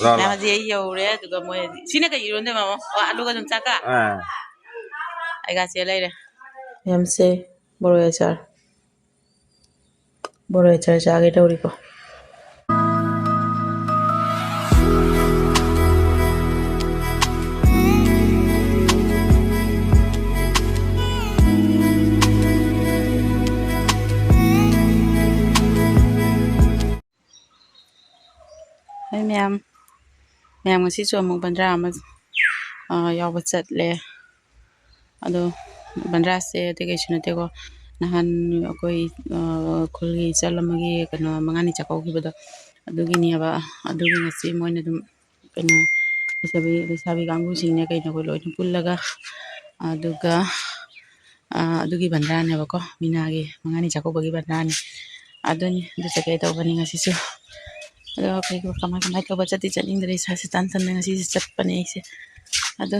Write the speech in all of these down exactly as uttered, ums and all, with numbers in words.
ꯂꯥꯛꯑꯣ, ꯃꯌꯥꯝ ꯂꯥꯛꯑꯣ꯫ ꯍꯧꯖꯤꯛ ꯑꯩ ꯌꯧꯔꯦ, ꯑꯗꯨꯒ ꯃꯣꯏ ꯁꯤꯅ ꯀꯩ ꯏꯔꯣꯟꯗꯣꯏ, ꯃꯃꯣ? ꯑꯣ, ꯑꯂꯨꯒ ꯑꯗꯨꯝ ꯆꯥꯛꯀ? ꯑꯥ꯫ ꯑꯩꯒ ꯆꯦ ꯂꯩꯔꯦ꯫ ꯃꯌꯥꯝꯁꯦ ꯕꯣꯔꯣꯏ ꯑꯆꯥꯔ꯫ ꯕꯣꯔꯣꯏ ꯑꯆꯥꯔ ꯆꯥꯒꯦ ꯇꯧꯔꯤꯀꯣ꯫ ꯍꯥꯏ ꯃꯌꯥꯝ, ꯃꯌꯥꯝ ꯉꯁꯤꯁꯨ ꯑꯃꯨꯛ ꯕꯟꯗ꯭ꯔꯥ ꯑꯃ, ꯑ, ꯌꯥꯎꯕ ꯆꯠꯂꯦ꯫ ꯑꯗꯣ ꯕꯟꯗ꯭ꯔꯥꯁꯦ ꯑꯇꯩ ꯀꯩꯁꯨ ꯅꯠꯇꯦꯀꯣ, ꯅꯍꯥꯟ ꯑꯩꯈꯣꯏ, ꯑ, ꯈꯨꯜꯒꯤ ꯏꯆꯜ ꯑꯃꯒꯤ ꯀꯩꯅꯣ ꯃꯉꯥꯅꯤ ꯆꯥꯛꯀꯧꯈꯤꯕꯗꯣ, ꯑꯗꯨꯒꯤꯅꯦꯕ꯫ ꯑꯗꯨꯒꯤ ꯉꯁꯤ ꯃꯣꯏꯅ ꯑꯗꯨꯝ ꯀꯩꯅꯣ ꯂꯩꯁꯥꯕꯤ, ꯂꯩꯁꯥꯕꯤ ꯀꯥꯡꯕꯨꯁꯤꯡꯅꯦ ꯀꯩꯅꯣ ꯑꯩꯈꯣꯏ ꯂꯣꯏꯅ ꯄꯨꯜꯂꯒ, ꯑꯗꯨꯒ, ꯑ, ꯑꯗꯨꯒꯤ ꯕꯟꯗ꯭ꯔꯥꯅꯦꯕꯀꯣ, ꯃꯤꯅꯥꯒꯤ ꯃꯉꯥꯅꯤ ꯆꯥꯛꯀꯧꯕꯒꯤ ꯕꯟꯗ꯭ꯔꯥꯅꯤ꯫ ꯑꯗꯨꯅꯤ, ꯑꯗꯨ ꯆꯠꯀꯦ ꯇꯧꯕꯅꯤ ꯉꯁꯤꯁꯨ꯫ ꯑꯗꯣ ꯀꯩꯒꯨꯝꯕ ꯀꯃꯥꯏ, ꯀꯃꯥꯏ ꯇꯧꯕ ꯆꯠꯇꯤ ꯆꯠꯅꯤꯡꯗ꯭ꯔꯦ, ꯏꯁꯥꯁꯦ ꯇꯥꯟ ꯇꯟꯅ ꯉꯁꯤꯁꯦ ꯆꯠꯄꯅꯦ ꯑꯩꯁꯦ꯫ ꯑꯗꯣ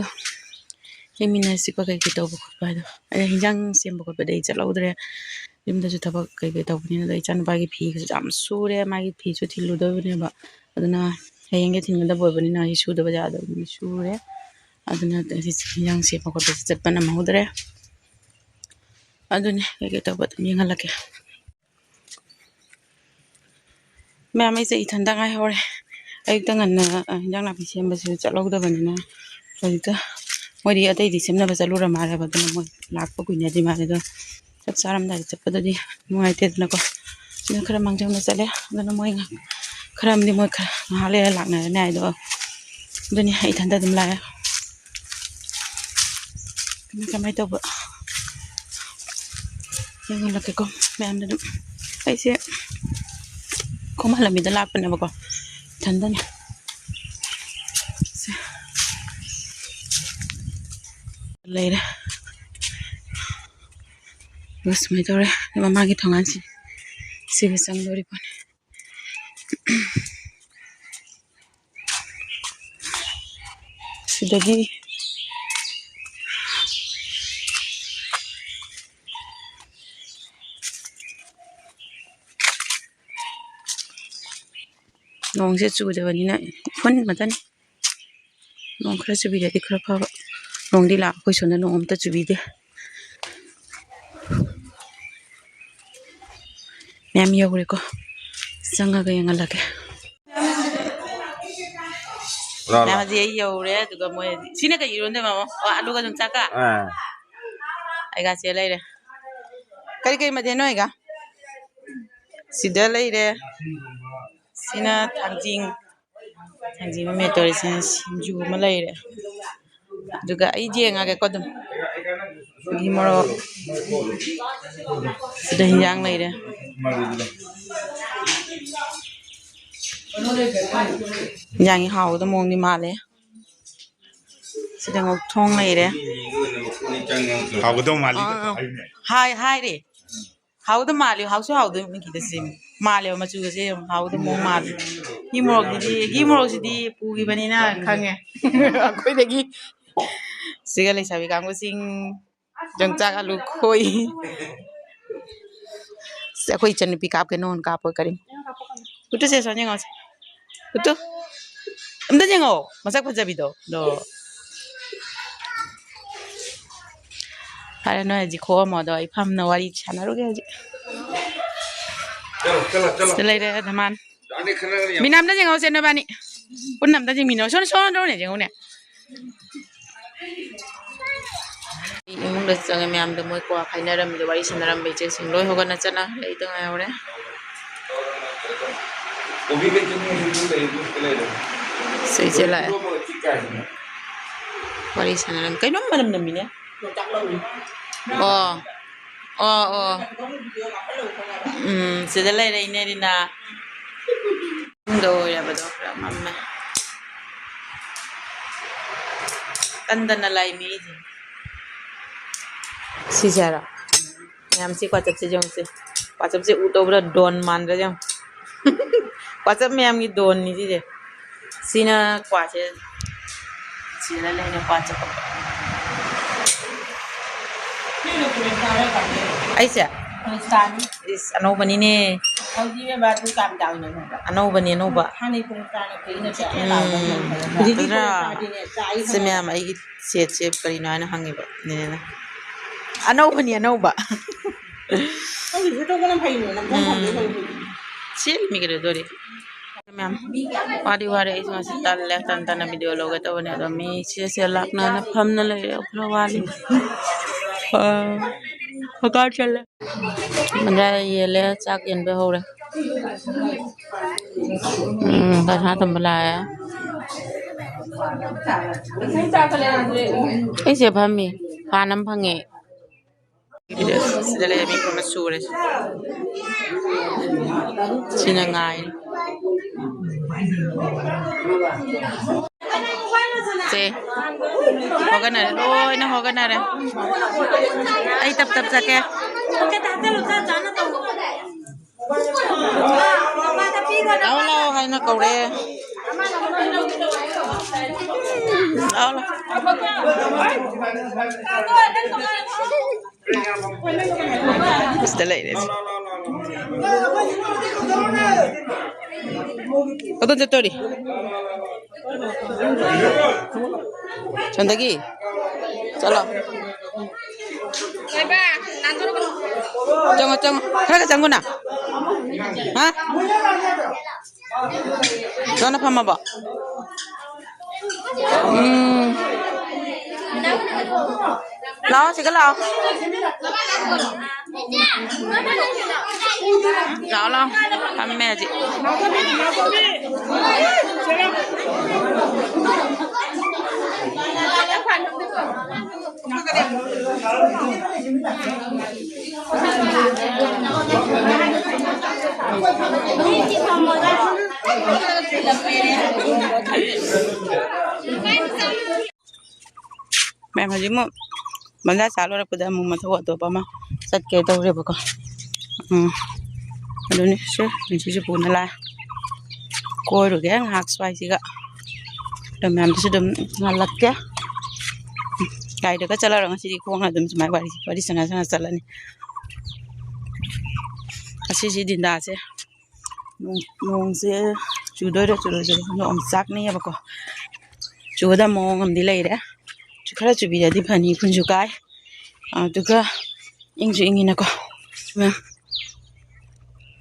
ꯌꯦꯡꯃꯤꯟꯅꯁꯤꯀꯣ, ꯀꯩ ꯀꯩ ꯇꯧꯕ ꯈꯣꯠꯄ ꯍꯥꯏꯗꯣ꯫ ꯑꯩ ꯍꯤꯟꯖꯥꯡ ꯁꯦꯝꯕ ꯈꯣꯠꯄꯗꯤ ꯑꯩ ꯆꯠꯍꯧꯗ꯭ꯔꯦ꯫ ꯌꯨꯝꯗꯁꯨ ꯊꯕꯛ ꯀꯩ ꯀꯩ ꯇꯧꯕꯅꯤꯅ, ꯑꯗꯣ ꯏꯆꯥꯅꯨꯄꯥꯒꯤ ꯐꯤꯁꯨ ꯌꯥꯝ ꯁꯨꯔꯦ, ꯃꯥꯒꯤ ꯐꯤꯁꯨ ꯊꯤꯜꯂꯨꯗꯕꯅꯦꯕ꯫ ꯑꯗꯨꯅ ꯍꯌꯦꯡꯒꯤ ꯊꯤꯟꯒꯗꯕ ꯑꯣꯏꯕꯅꯤꯅ ꯑꯩ ꯁꯨꯗꯕ ꯌꯥꯗꯕꯅꯤ, ꯁꯨꯔꯦ꯫ ꯑꯗꯨꯅ ꯉꯁꯤ ꯍꯤꯟꯖꯥꯡ ꯁꯦꯝꯕ ꯈꯣꯠꯄꯁꯨ ꯆꯠꯄ ꯅꯪꯍꯧꯗ꯭ꯔꯦ꯫ ꯑꯗꯨꯅꯤ ꯀꯩ ꯀꯩ ꯇꯧꯕ ꯑꯗꯨꯝ ꯌꯦꯡꯍꯜꯂꯛꯀꯦ꯫ ꯃꯌꯥꯝ, ꯑꯩꯁꯦ ꯏꯊꯟꯇ ꯉꯥꯏꯍꯧꯔꯦ꯫ ꯑꯌꯨꯛꯇ ꯉꯟꯅ, ꯑ, ꯍꯤꯟꯖꯥꯡ ꯅꯥꯄꯤ ꯁꯦꯝꯕꯁꯨ ꯆꯠꯍꯧꯗꯕꯅꯤꯅ ꯍꯧꯖꯤꯛꯇ ꯃꯣꯏꯗꯤ ꯑꯇꯩꯗꯤ ꯁꯦꯝꯅꯕ ꯆꯠꯂꯨꯔ ꯃꯥꯜꯂꯦꯕ, ꯑꯗꯨꯅ ꯃꯣꯏ ꯂꯥꯛꯄ ꯀꯨꯏꯅꯗꯤ ꯃꯥꯜꯂꯦ꯫ ꯑꯗꯣ ꯆꯥꯛ ꯆꯥꯔꯝꯗꯥꯏꯗ ꯆꯠꯄꯗꯗꯤ ꯅꯨꯡꯉꯥꯏꯇꯦꯗꯅꯀꯣ꯫ ꯑꯗꯨꯅ ꯈꯔ ꯃꯥꯡꯖꯧꯅ ꯆꯠꯂꯦ꯫ ꯑꯗꯨꯅ ꯃꯣꯏ ꯉꯥ-, ꯈꯔ ꯑꯃꯗꯤ ꯃꯣꯏ ꯈꯔ ꯉꯥꯏꯍꯥꯛ ꯂꯩꯔ ꯂꯥꯛꯅꯔꯅꯤ ꯍꯥꯏꯗꯣ꯫ ꯑꯗꯨꯅꯤ ꯑꯩ ꯏꯊꯟꯇ ꯑꯗꯨꯝ ꯂꯥꯛꯑꯦ꯫ ꯀꯃꯥꯏ, ꯀꯃꯥꯏ ꯇꯧꯕ ꯌꯦꯡꯍꯜꯂꯛꯀꯦꯀꯣ ꯃꯌꯥꯝꯗ ꯑꯗꯨꯝ꯫ ꯑꯩꯁꯦ ꯈꯣꯡꯕꯥꯟ ꯂꯝꯕꯤꯗ ꯂꯥꯛꯄꯅꯦꯕꯀꯣ, ꯏꯊꯟꯗꯅꯦ꯫ ꯁꯦ꯫ ꯂꯩꯔꯦ꯫ ꯑꯗꯨꯒ ꯁꯨꯃꯥꯏꯅ ꯇꯧꯔꯦ꯫ ꯃꯃꯥꯡꯒꯤ ꯊꯣꯡꯒꯥꯟꯁꯤ ꯁꯤꯒ ꯆꯪꯗꯣꯔꯤꯕꯅꯤ꯫ ꯁꯤꯗꯒꯤ ꯅꯣꯡꯁꯦ ꯆꯨꯗꯕꯅꯤꯅ ꯏꯐꯨꯟ ꯉꯥꯛꯇꯅꯤ꯫ ꯅꯣꯡ ꯈꯔ ꯆꯨꯕꯤꯔꯗꯤ ꯈꯔ ꯐꯕ꯫ ꯅꯣꯡꯗꯤ ꯂꯥꯛ-, ꯑꯩꯈꯣꯏ ꯁꯣꯝꯗ ꯅꯣꯡ ꯑꯝꯇ ꯆꯨꯕꯤꯗꯦ꯫ ꯃꯌꯥꯝ ꯌꯧꯔꯦꯀꯣ꯫ ꯆꯪꯉꯒ ꯌꯦꯡꯍꯜꯂꯒꯦ꯫ ꯂꯥ, ꯂꯥ꯫ ꯃꯌꯥꯝꯁꯦ ꯑꯩ ꯌꯧꯔꯦ, ꯑꯗꯨꯒ ꯃꯣꯏ ꯁꯤꯅ ꯀꯩ ꯏꯔꯣꯟꯗꯣꯏ, ꯃꯃꯣ? ꯑꯣ, ꯑꯂꯨꯒ ꯌꯣꯡꯆꯥꯛꯀ? ꯑꯥ꯫ ꯑꯩꯒ ꯆꯦ ꯂꯩꯔꯦ꯫ ꯀꯔꯤ ꯀꯔꯤ ꯃꯊꯦꯜꯅꯣ ꯑꯩꯒ? ꯁꯤꯗ ꯂꯩꯔꯦ꯫ ꯁꯤꯅ ꯊꯥꯡꯖꯤꯡ꯫ ꯊꯥꯡꯖꯤꯡ ꯑꯃ ꯃꯦꯠꯇꯧꯔꯦ꯫ ꯁꯤꯅ ꯁꯤꯡꯖꯨ ꯑꯃ ꯂꯩꯔꯦ꯫ ꯑꯗꯨꯒ ꯑꯩ ꯌꯦꯡꯉꯒꯦꯀꯣ ꯑꯗꯨꯝ꯫ ꯑꯗꯒꯤ ꯃꯣꯔꯣꯛ꯫ ꯁꯤꯗ ꯍꯤꯟꯖꯥꯡ ꯂꯩꯔꯦ꯫ ꯍꯤꯟꯖꯥꯡꯁꯤ ꯍꯥꯎꯒꯗꯕ ꯃꯑꯣꯡꯗꯤ ꯃꯥꯜꯂꯦ꯫ ꯁꯤꯗ ꯉꯧꯊꯣꯡ ꯂꯩꯔꯦ꯫ ꯍꯥꯎꯒꯗꯧ ꯃꯥꯜꯂꯤ꯫ ꯑꯥ, ꯑꯥ꯫ ꯍꯥꯏ, ꯍꯥꯏꯔꯦ꯫ ꯍꯥꯎꯗꯧ ꯃꯥꯜꯂꯤ, ꯍꯥꯎꯁꯨ ꯍꯥꯎꯗꯣꯏ ꯃꯤꯒꯤꯗ ꯁꯦꯝꯃꯤ꯫ ꯃꯥꯜꯂꯦꯕ, ꯃꯆꯨꯒꯁꯦ ꯌꯥꯝ ꯍꯥꯎꯗꯧ ꯃꯑꯣꯡ ꯃꯥꯜꯂꯤ꯫ ꯒꯤ ꯃꯣꯔꯣꯛꯁꯤꯗꯤ, ꯒꯤ ꯃꯣꯔꯣꯛꯁꯤꯗꯤ ꯄꯨꯈꯤꯕꯅꯤꯅ ꯈꯪꯉꯦ꯫ ꯑꯩꯈꯣꯏꯗꯒꯤ꯫ ꯁꯤꯒ ꯂꯩꯁꯥꯕꯤ ꯀꯥꯡꯕꯨꯁꯤꯡ ꯌꯣꯡꯆꯥꯛ ꯑꯂꯨ ꯈꯣꯏ꯫ ꯁꯤ ꯑꯩꯈꯣꯏ ꯏꯆꯟꯅꯨꯄꯤ ꯀꯥꯞꯀꯦ, ꯅꯉꯣꯟ ꯀꯥꯞꯄꯣꯏ ꯀꯔꯤꯝ꯫ ꯎꯠꯇꯨꯁꯦ, ꯁꯣꯝ ꯌꯦꯡꯉꯣꯁꯦ꯫ ꯎꯠꯇꯨ꯫ ꯑꯝꯇ ꯌꯦꯡꯉꯣ, ꯃꯁꯛ ꯐꯖꯕꯤꯗꯣ꯫ ꯗꯣ꯫ ꯐꯔꯦ, ꯅꯣꯏ ꯍꯧꯖꯤꯛ ꯈꯣꯛꯑꯝꯃꯣ, ꯑꯗꯣ ꯑꯩ ꯐꯝꯅ ꯋꯥꯔꯤ ꯁꯥꯟꯅꯔꯨꯒꯦ ꯍꯧꯖꯤꯛ꯫ ꯆꯠꯂꯣ, ꯆꯠꯂꯣ, ꯆꯠꯂꯣ꯫ ꯁꯤꯗ ꯂꯩꯔꯦ ꯙꯃꯥꯟ꯫ ꯌꯥꯅꯤ, ꯈꯟꯅꯒꯅꯤ ꯌꯥꯝ꯫ ꯃꯤꯅꯥꯝꯗ ꯌꯦꯡꯍꯧꯁꯦ ꯅꯣꯏꯕꯥꯅꯤ꯫ ꯄꯨꯟꯅ ꯑꯝꯇ ꯌꯦꯡꯃꯤꯟꯅꯧ꯫ ꯁꯣꯝ, ꯁꯣꯝꯗ ꯑꯣꯏꯅ ꯌꯦꯡꯉꯨꯅꯦ꯫ ꯏꯃꯨꯡꯗ ꯆꯪꯉꯦ ꯃꯌꯥꯝꯗꯣ, ꯃꯣꯏ ꯀ꯭ꯋꯥ ꯈꯥꯏꯅꯔꯝꯃꯤꯗꯣ, ꯋꯥꯔꯤ ꯁꯥꯟꯅꯔꯝꯕ ꯏꯆꯦꯁꯤꯡ ꯂꯣꯏ ꯍꯧꯒꯠꯅ ꯆꯠꯅ ꯂꯩꯗ ꯉꯥꯏꯍꯧꯔꯦ꯫ ꯁꯤ ꯏꯆꯦ ꯂꯥꯛꯑꯦ꯫ ꯋꯥꯔꯤ ꯁꯥꯟꯅꯔꯝꯃꯤ꯫ ꯀꯩꯅꯣꯝ ꯃꯅꯝ ꯅꯝꯃꯤꯅꯦ꯫ ꯑꯣ꯫ ꯑꯣ, ꯑꯣ꯫ ꯎꯝ, ꯁꯤꯗ ꯂꯩꯔꯦ ꯏꯅꯦ ꯔꯤꯅꯥ꯫ ꯏꯃꯨꯡꯗ ꯑꯣꯏꯔꯕꯗꯣ ꯈꯔ ꯃꯝꯃꯦ꯫ ꯀꯟꯗꯅ ꯂꯥꯏ ꯃꯤꯁꯦ꯫ ꯁꯤꯁꯦ ꯍꯥꯏꯔꯣ? ꯃꯌꯥꯝ ꯁꯤ ꯀ꯭ꯋꯥꯆꯞꯁꯦ ꯌꯦꯡꯉꯨꯁꯦ꯫ ꯀ꯭ꯋꯥꯆꯞꯁꯦ ꯎꯗꯧꯕ꯭ꯔꯥ? ꯗꯣꯟ ꯃꯥꯟꯗ꯭ꯔꯥ ꯌꯦꯡꯉꯨ꯫ ꯀ꯭ꯋꯥꯆꯞ ꯃꯌꯥꯝꯒꯤ ꯗꯣꯟꯅꯤ ꯁꯤꯁꯦ꯫ ꯁꯤꯅ ꯀ꯭ꯋꯥꯁꯦ꯫ ꯁꯤꯗ ꯂꯩꯔꯦ ꯀ꯭ꯋꯥ ꯆꯠꯄ꯫ ꯑꯩꯁꯦ? ꯏꯁ, ꯑꯅꯧꯕꯅꯤꯅꯦ꯫ ꯍꯧꯖꯤꯛ ꯏꯕꯦꯝꯃ ꯑꯗꯨ ꯀꯌꯥꯝ ꯆꯥꯎꯅ ꯈꯪꯕ꯭ꯔꯥ? ꯑꯅꯧꯕꯅꯦ, ꯑꯅꯧꯕ꯫ ꯍꯥꯟꯅꯩ ꯄꯨꯡ ꯇꯔꯥꯅ ꯀꯨꯏꯅ ꯆꯠꯅ ꯂꯥꯎꯕ ꯎꯝ꯫ ꯐꯖꯅ꯫ ꯍꯧꯖꯤꯛꯇꯤ ꯅꯠꯇ꯭ꯔꯥ? ꯄꯨꯡ ꯇꯔꯥꯗꯤꯅꯦ ꯆꯥꯏ ꯁꯤ ꯈꯪꯉꯦ꯫ ꯃꯌꯥꯝ ꯑꯩꯒꯤ ꯁꯦꯠꯁꯦ ꯀꯔꯤꯅꯣ ꯍꯥꯏꯅ ꯍꯪꯉꯤꯕ ꯅꯦꯅꯦꯅ꯫ ꯑꯅꯧꯕꯅꯤ, ꯑꯅꯧꯕ꯫ ꯅꯪꯒꯤ ꯐꯣꯇꯣ ꯀꯅꯥ ꯐꯩꯅꯣ? ꯅꯪ ꯐꯣꯟ ꯊꯝꯕꯩ ꯎꯝ꯫ ꯐꯩ꯫ ꯁꯤ ꯃꯤ ꯀꯩꯗꯧꯗꯣꯔꯤ? ꯃꯌꯥꯝ, ꯋꯥꯗꯤ ꯋꯥꯔꯦ, ꯑꯩꯁꯨ ꯉꯁꯤ ꯇꯜꯂꯦ, ꯇꯟ ꯇꯟꯅ video ꯂꯧꯒꯦ ꯇꯧꯕꯅꯦ, ꯑꯗꯣ ꯃꯤ ꯁꯤꯁꯦ ꯂꯥꯛꯅꯅ ꯐꯝꯅ ꯂꯩꯔꯦ, ꯈꯔ ꯋꯥꯠꯂꯤ꯫ ꯑ, ꯍꯀꯥ ꯆꯜꯂꯦ꯫ ꯃꯟꯗꯥ ꯌꯦꯜꯂꯦ, ꯆꯥꯛ ꯌꯦꯟꯕ ꯍꯧꯔꯦ꯫ ꯎꯝ, ꯄꯩꯁꯥ ꯇꯝꯕ ꯂꯥꯛꯑꯦ꯫ ꯑꯩꯁꯦ ꯐꯝꯃꯤ, ꯐꯥꯟ ꯑꯃ ꯐꯪꯉꯦ꯫ ꯁꯤꯗ ꯂꯩꯔꯦ, ꯃꯤ ꯄꯨꯟꯅ ꯁꯨꯔꯦ꯫ ꯁꯤꯅ ꯉꯥꯏ꯫ ꯁꯦ, ꯍꯧꯒꯠꯅꯔꯦ, ꯂꯣꯏꯅ ꯍꯧꯒꯠꯅꯔꯦ꯫ ꯑꯩ ꯇꯞ ꯇꯞ ꯆꯠꯀꯦ꯫ ꯂꯥꯛꯑꯣ, ꯂꯥꯛꯑꯣ ꯍꯥꯏꯅ ꯀꯧꯔꯦ꯫ ꯂꯥꯛꯑꯣ, ꯂꯥꯛꯑꯣ꯫ ꯁꯤꯗ ꯂꯩꯔꯦ꯫ ꯀꯗꯣꯝ ꯆꯠꯇꯣꯔꯤ? ꯁꯣꯝꯗꯒꯤ ꯆꯠꯂꯣ꯫ ꯆꯪꯉꯣ, ꯆꯪꯉꯣ꯫ ꯈꯔꯒ ꯆꯪꯉꯨꯅ꯫ ꯍꯥ? ꯂꯣꯟꯅ ꯐꯝꯃꯕꯣ? ꯎꯝ꯫ ꯂꯥꯛꯑꯣ, ꯁꯤꯒ ꯂꯥꯛꯑꯣ꯫ ꯂꯥꯛꯑꯣ, ꯂꯥꯛꯑꯣ꯫ ꯐꯝꯃꯦ ꯍꯧꯖꯤꯛ꯫ ꯃꯌꯥꯝ ꯍꯧꯖꯤꯛ ꯑꯃꯨꯛ ꯕꯟꯗꯥ ꯆꯥ ꯂꯣꯏꯔꯛꯄꯗ ꯑꯃꯨꯛ ꯃꯊꯧ ꯑꯇꯣꯞꯄ ꯑꯃ ꯆꯠꯀꯦ ꯇꯧꯔꯦꯕꯀꯣ꯫ ꯎꯝ, ꯑꯗꯨꯅꯤ ꯁꯦ, ꯉꯁꯤꯁꯨ ꯄꯨꯅ ꯂꯥꯛꯑꯦ꯫ ꯀꯣꯏꯔꯨꯒꯦ ꯉꯥꯏꯍꯥꯛ ꯁ꯭ꯋꯥꯏꯁꯤꯒ꯫ ꯑꯗꯣ ꯃꯌꯥꯝꯗꯨꯁꯨ ꯑꯗꯨꯝ ꯉꯜꯂꯛꯀꯦ꯫ ꯒꯥꯔꯤꯗꯒ ꯆꯠꯂꯔꯣꯏ ꯉꯁꯤꯗꯤ, ꯈꯣꯡꯅ ꯑꯗꯨꯝ ꯁꯨꯃꯥꯏꯅ ꯋꯥꯔꯤ, ꯋꯥꯔꯤ ꯁꯥꯟꯅ ꯁꯥꯟꯅ ꯆꯠꯂꯅꯤ꯫ ꯑꯁꯤꯁꯤ ꯗꯤꯟꯗꯥꯁꯦ ꯅꯣꯡ-, ꯅꯣꯡꯁꯦ ꯆꯨꯗꯣꯏꯔꯥ ꯆꯨꯔꯣꯏꯗꯣꯏꯔꯥ ꯈꯪꯗꯦ, ꯑꯣꯝꯆꯥꯛꯅꯩꯌꯦꯕꯀꯣ꯫ ꯆꯨꯒꯗꯕ ꯃꯑꯣꯡ ꯑꯃꯗꯤ ꯂꯩꯔꯦ꯫ ꯆꯨ-, ꯈꯔ ꯆꯨꯕꯤꯔꯗꯤ ꯐꯅꯤ, ꯎꯐꯨꯟꯁꯨ ꯀꯥꯏ꯫ ꯑꯗꯨꯒ ꯏꯪꯁꯨ ꯏꯪꯉꯤꯅꯀꯣ꯫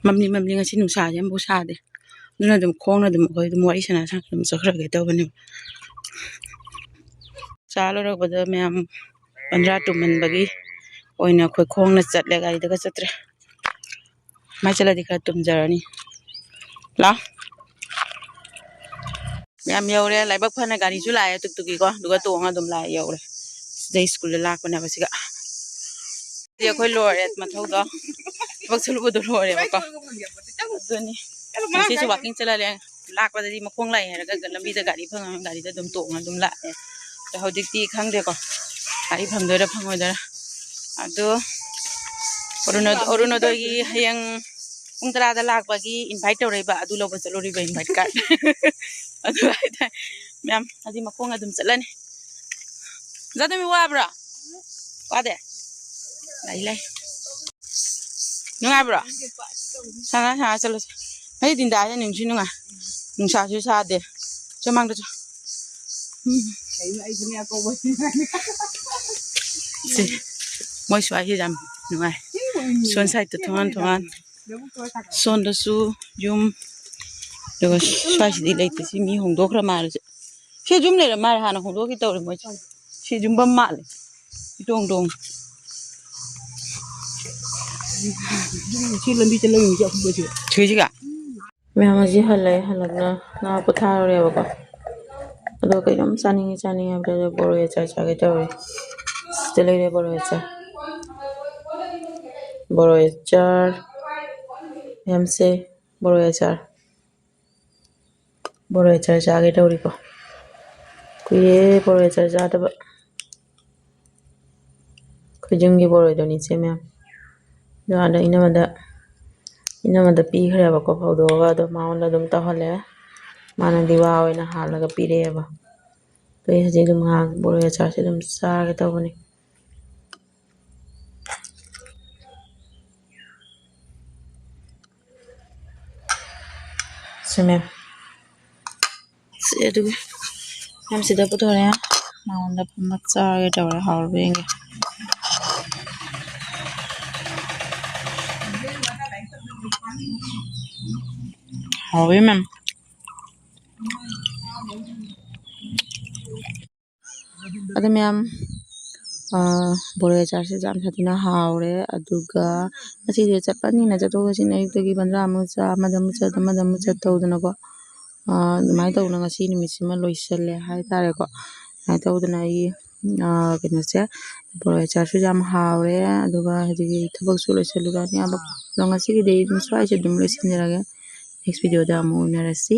ꯃꯝꯂꯤ ꯃꯝꯂꯤ, ꯉꯁꯤ ꯅꯨꯡꯁꯥꯁꯦ ꯑꯃꯐꯥꯎ ꯁꯥꯗꯦ꯫ ꯑꯗꯨꯅ ꯑꯗꯨꯝ ꯈꯣꯡꯅ ꯑꯗꯨꯝ ꯑꯩꯈꯣꯏ ꯑꯗꯨꯝ ꯋꯥꯔꯤ ꯁꯥꯟꯅ ꯁꯥꯟꯅ ꯑꯗꯨꯝ ꯆꯠꯈ꯭ꯔꯒꯦ ꯇꯧꯕꯅꯦꯕ꯫ ꯆꯥ ꯂꯣꯏꯔꯛꯄꯗ ꯃꯌꯥꯝ ꯄꯟꯗ꯭ꯔꯥ ꯇꯨꯝꯍꯟꯕꯒꯤ ꯑꯣꯏꯅ ꯑꯩꯈꯣꯏ ꯈꯣꯡꯅ ꯆꯠꯂꯦ, ꯒꯥꯔꯤꯗꯒ ꯆꯠꯇ꯭ꯔꯦ꯫ ꯃꯥꯏ ꯆꯠꯂꯗꯤ ꯈꯔ ꯇꯨꯝꯖꯔꯅꯤ꯫ ꯂꯥꯎ꯫ ꯃꯌꯥꯝ ꯌꯧꯔꯦ꯫ ꯂꯥꯏꯕꯛ ꯐꯅ ꯒꯥꯔꯤꯁꯨ ꯂꯥꯛꯑꯦ, ꯇꯨꯛ ꯇꯨꯛꯀꯤꯀꯣ꯫ ꯑꯗꯨꯒ ꯇꯣꯡꯉ ꯑꯗꯨꯝ ꯂꯥꯛꯑꯦ, ꯌꯧꯔꯦ꯫ ꯁꯤꯗꯩ ꯁ꯭ꯀꯨꯜꯗ ꯂꯥꯛꯄꯅꯦꯕ ꯁꯤꯒ꯫ ꯁꯤꯗꯤ ꯑꯩꯈꯣꯏ ꯂꯣꯏꯔꯦ ꯃꯊꯧꯗꯣ꯫ ꯊꯕꯛ ꯁꯨꯔꯨꯕꯗꯣ ꯂꯣꯏꯔꯦꯕꯀꯣ꯫ ꯑꯗꯨꯅꯤ꯫ ꯉꯁꯤꯁꯨ ꯋꯥꯀꯤꯡ ꯆꯠꯂ ꯂꯩ꯫ ꯂꯥꯛꯄꯗꯗꯤ ꯃꯈꯣꯡ ꯂꯥꯛꯑꯦ ꯍꯥꯏꯔꯒ ꯂꯝꯕꯤꯗ ꯒꯥꯔꯤ ꯐꯪꯉꯝꯃꯤ, ꯒꯥꯔꯤꯗ ꯑꯗꯨꯝ ꯇꯣꯡꯉ ꯑꯗꯨꯝ ꯂꯥꯛꯑꯦ꯫ ꯑꯗꯣ ꯍꯧꯖꯤꯛꯇꯤ ꯈꯪꯗꯦꯀꯣ, ꯒꯥꯔꯤ ꯐꯪꯗꯣꯏꯔꯥ ꯐꯪꯉꯣꯏꯗꯣꯏꯔꯥ꯫ ꯑꯗꯣ ꯑꯔꯨꯅꯣ-, ꯑꯔꯨꯅꯣꯗꯣꯏꯒꯤ ꯍꯌꯦꯡ ꯄꯨꯡ ꯇꯔꯥꯗ ꯂꯥꯛꯄꯒꯤ invite ꯇꯧꯔꯛꯏꯕ, ꯑꯗꯨ ꯂꯧꯕ ꯆꯠꯂꯨꯔꯤꯕ, invite card꯫ ꯑꯗꯨ ꯍꯥꯏꯇꯥꯔꯦ ꯃꯌꯥꯝ, ꯍꯥꯏꯗꯤ ꯃꯈꯣꯡ ꯑꯗꯨꯝ ꯆꯠꯂꯅꯤ꯫ ꯖꯥꯗꯃꯤ ꯋꯥꯕ꯭ꯔꯣ? ꯋꯥꯗꯦ? ꯂꯩ, ꯂꯩ꯫ ꯅꯨꯡꯉꯥꯏꯕ꯭ꯔꯣ? ꯁꯥꯟꯅ ꯁꯥꯟꯅ ꯆꯠꯂꯨꯁꯦ꯫ ꯉꯁꯤ ꯗꯤꯟꯗꯥꯁꯦ ꯅꯨꯡꯁꯨ ꯅꯨꯡꯉꯥꯏ, ꯅꯨꯡꯁꯥꯁꯨ ꯁꯥꯗꯦ꯫ ꯆꯣ ꯃꯥꯡꯗ ꯆꯣ꯫ ꯎꯝ꯫ ꯁꯤ, ꯃꯣꯏ ꯁ꯭ꯋꯥꯏꯁꯤ ꯌꯥꯝ ꯅꯨꯡꯉꯥꯏ꯫ ꯁꯣꯝ ꯁꯥꯏꯠꯇ ꯊꯣꯡꯒꯥꯟ ꯊꯣꯡꯒꯥꯟ꯫ ꯁꯣꯝꯗꯁꯨ ꯌꯨꯝ꯫ ꯑꯗꯨꯒ ꯁ꯭ꯋꯥꯏꯁꯤꯗꯤ ꯂꯩꯇꯦ꯫ ꯁꯤ ꯃꯤ ꯍꯣꯡꯗꯣꯛꯈ꯭ꯔ ꯃꯥꯜꯂꯦ꯫ ꯁꯤ ꯌꯨꯝ ꯂꯩꯔ ꯃꯥꯜꯂꯦ, ꯍꯥꯟꯅ ꯍꯣꯡꯗꯣꯛꯈꯤ ꯇꯧꯔꯦ ꯃꯣꯏ꯫ ꯁꯤ ꯌꯨꯝꯐꯝ ꯃꯥꯜꯂꯦ꯫ ꯏꯇꯣꯡ ꯇꯣꯡ꯫ ꯁꯤ ꯂꯝꯕꯤ ꯆꯠꯂꯝꯃꯤꯁꯦ ꯑꯐꯕꯁꯦ꯫ ꯁꯤꯒ? ꯃꯌꯥꯝ ꯑꯁꯤ ꯍꯜꯂꯛꯑꯦ, ꯍꯜꯂꯛꯅ ꯉꯥ ꯄꯣꯊꯥꯔꯨꯔꯦꯕꯀꯣ꯫ ꯑꯗꯣ ꯀꯩꯅꯣꯝ ꯆꯥꯅꯤꯡꯉꯤ ꯆꯥꯅꯤꯡꯉꯤ ꯍꯥꯏꯕꯗ ꯕꯣꯔꯣꯏ ꯑꯆꯥꯔ ꯆꯥꯒꯦ ꯇꯧꯔꯤ꯫ ꯁꯤꯗ ꯂꯩꯔꯦ ꯕꯣꯔꯣꯏ ꯑꯆꯥꯔ꯫ ꯕꯣꯔꯣꯏ ꯑꯆꯥꯔ꯫ ꯃꯌꯥꯝꯁꯦ ꯕꯣꯔꯣꯏ ꯑꯆꯥꯔ꯫ ꯕꯣꯔꯣꯏ ꯑꯆꯥꯔ ꯆꯥꯒꯦ ꯇꯧꯔꯤꯀꯣ꯫ ꯀꯨꯏꯔꯦ ꯕꯣꯔꯣꯏ ꯑꯆꯥꯔ ꯆꯥꯗꯕ꯫ ꯑꯩꯈꯣꯏ ꯌꯨꯝꯒꯤ ꯕꯣꯔꯣꯏꯗꯨꯅꯤ ꯏꯆꯦ ꯃꯌꯥꯝ꯫ ꯑꯗꯣ ꯑꯥꯗ ꯏꯅꯝꯃꯗ, ꯏꯅꯝꯃꯗ ꯄꯤꯈ꯭ꯔꯦꯕꯀꯣ ꯐꯧꯗꯣꯛꯑꯒ, ꯑꯗꯣ ꯃꯉꯣꯟꯗ ꯑꯗꯨꯝ ꯇꯧꯍꯜꯂꯦ꯫ ꯃꯥꯅꯗꯤ ꯋꯥ ꯑꯣꯏꯅ ꯍꯥꯜꯂꯒ ꯄꯤꯔꯛꯑꯦꯕ꯫ ꯑꯗꯣ ꯑꯩ ꯍꯧꯖꯤꯛ ꯑꯗꯨꯝ ꯉꯥꯏꯍꯥꯛ ꯕꯣꯔꯣꯏ ꯑꯆꯥꯔꯁꯦ ꯑꯗꯨꯝ ꯆꯥꯔꯒꯦ ꯇꯧꯕꯅꯤ꯫ ꯁꯤ ꯃꯦꯝ꯫ ꯁꯤ ꯑꯗꯨꯒ ꯃꯦꯝ ꯁꯤꯗ ꯄꯨꯊꯣꯔꯛꯑꯦ꯫ ꯃꯉꯣꯟꯗ ꯐꯝꯃ ꯆꯥꯔꯒꯦ ꯇꯧꯔꯦ꯫ ꯍꯥꯎꯔꯕ ꯌꯦꯡꯒꯦ꯫ ꯍꯥꯎꯋꯤ ꯃꯦꯝ꯫ ꯑꯗꯣ ꯃꯌꯥꯝ, ꯑ, ꯕꯣꯔꯣꯏ ꯑꯆꯥꯔꯁꯦ ꯌꯥꯝ ꯁꯥꯊꯤꯅ ꯍꯥꯎꯔꯦ꯫ ꯑꯗꯨꯒ ꯉꯁꯤꯁꯦ ꯆꯠꯄꯅꯤꯅ ꯆꯠꯊꯣꯛ ꯆꯠꯁꯤꯟ ꯑꯌꯨꯛꯇꯒꯤ ꯕꯟꯗ꯭ꯔꯥ ꯑꯃꯨꯛ ꯆꯠ, ꯑꯃꯗ ꯑꯃꯨꯛ ꯆꯠ, ꯑꯃꯗ ꯑꯃꯨꯛ ꯆꯠ ꯇꯧꯗꯅꯀꯣ, ꯑ, ꯑꯗꯨꯃꯥꯏꯅ ꯇꯧꯗꯅ ꯉꯁꯤ ꯅꯨꯃꯤꯠꯁꯤꯃ ꯂꯣꯏꯁꯤꯜꯂꯦ ꯍꯥꯏꯇꯥꯔꯦꯀꯣ꯫ ꯑꯗꯨꯃꯥꯏꯅ ꯇꯧꯗꯅ ꯑꯩ, ꯑ, ꯀꯩꯅꯣꯁꯦ, ꯕꯣꯔꯣꯏ ꯑꯆꯥꯔꯁꯨ ꯌꯥꯝ ꯍꯥꯎꯔꯦ꯫ ꯑꯗꯨꯒ ꯍꯧꯖꯤꯛꯀꯤ ꯊꯕꯛꯁꯨ ꯂꯣꯏꯁꯤꯜꯂꯨꯔꯅꯤ꯫ ꯑꯗꯣ ꯉꯁꯤꯒꯤꯗꯤ ꯑꯩ ꯑꯗꯨꯝ ꯁ꯭ꯋꯥꯏꯁꯦ ꯑꯗꯨꯝ ꯂꯣꯏꯁꯤꯟꯖꯔꯒꯦ꯫ Next videoꯗ ꯑꯃꯨꯛ ꯎꯅꯔꯁꯤ꯫